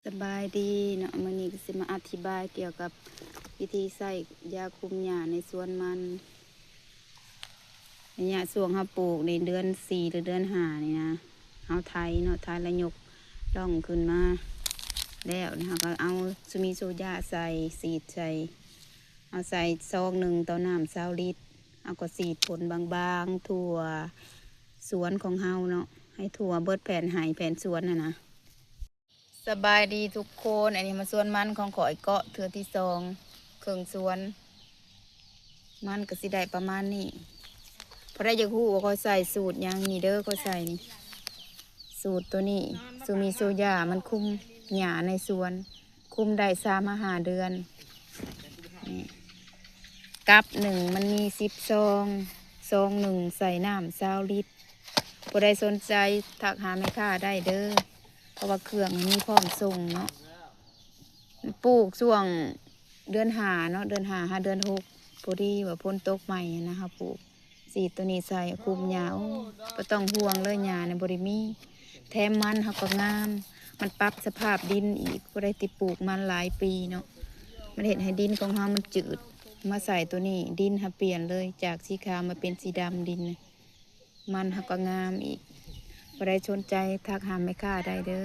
ສະບາຍດີເນາະ ມື້ນີ້ກໍຊິມາອະທິບາຍກ່ຽວກັບວິທີໃຊ້ຢາຄຸມຫຍ້າໃນສວນມັນ. ໄລຍະຊ່ວງເຮົາປູກໃນເດືອນສີ່ ຫຼືເດືອນຫ້ານີ້ນະ ເຮົາໄຖເນາະ ໄຖແລ້ວຍົກລ່ອງຂຶ້ນມາ ແລ້ວເຮົາກໍເອົາຊູມີຊູຢາໃສ່ ສີດໃສ່ ເຮົາໃສ່ຊອງໜຶ່ງຕໍ່ນ້ຳຊາວລິດ ເຮົາກໍສີດພົ່ນບາງໆທົ່ວສວນຂອງເຮົາເນາະ ໃຫ້ທົ່ວເບິດແຜ່ນໄຮ່ແຜ່ນສວນຫັ້ນນະ. ສະບາຍດີທຸກຄົນ ອັນນີ້ມາສວນມັນຂອງຂ້ອຍເກາະເທື່ອທີສອງ ເຄິ່ງສວນ ມັນກໍຊິໄດ້ປະມານນີ້. ຜູ້ໃດຢາກຮູ້ວ່າຂ້ອຍໃຊ້ສູດຫຍັງ ນີ້ເດີ ຂ້ອຍໃຊ້ນີ້ ສູດໂຕນີ້ ຊູມີຊູຢາ ມັນຄຸມຫຍ້າໃນສວນ ຄຸມໄດ້ສາມຫາຫ້າເດືອນ. ນີ້ ກັບໜຶ່ງມັນມີສິບຊອງ ຊອງໜຶ່ງໃສ່ນ້ຳຊາວລິດ. ຜູ້ໃດສົນໃຈທັກຫາແມ່ຄ້າໄດ້ເດີ ເພາະວ່າເຄື່ອງມີພ້ອມສົ່ງເນາະ. ປູກຊ່ວງເດືອນຫ້າເນາະ ເດືອນຫ້າຫາເດືອນຫົກ ພໍດີວ່າຝົນຕົກໃໝ່ຫັ້ນນະ ເຮົາປູກ ສີດໂຕນີ້ໃສ່ຄຸມຫຍ້າ ໂອ້ ບໍ່ຕ້ອງຫ່ວງເລີຍ ຫຍ້ານະບໍ່ໄດ້ມີ ແຖມມັນເຮົາກໍງາມ ມັນປັບສະພາບດິນອີກ. ຜູ້ໃດທີ່ປູກມັນຫຼາຍປີເນາະ ມັນເຮັດໃຫ້ດິນຂອງເຮົາມັນຈືດ ມາໃສ່ໂຕນີ້ ດິນເຮົາປ່ຽນເລີຍ ຈາກສີຂາວມາເປັນສີດຳ ດິນນະ ມັນເຮົາກໍງາມອີກ. ຜູ້ໃດສົນໃຈທັກຫາແມ່ຄ້າໄດ້ເດີ.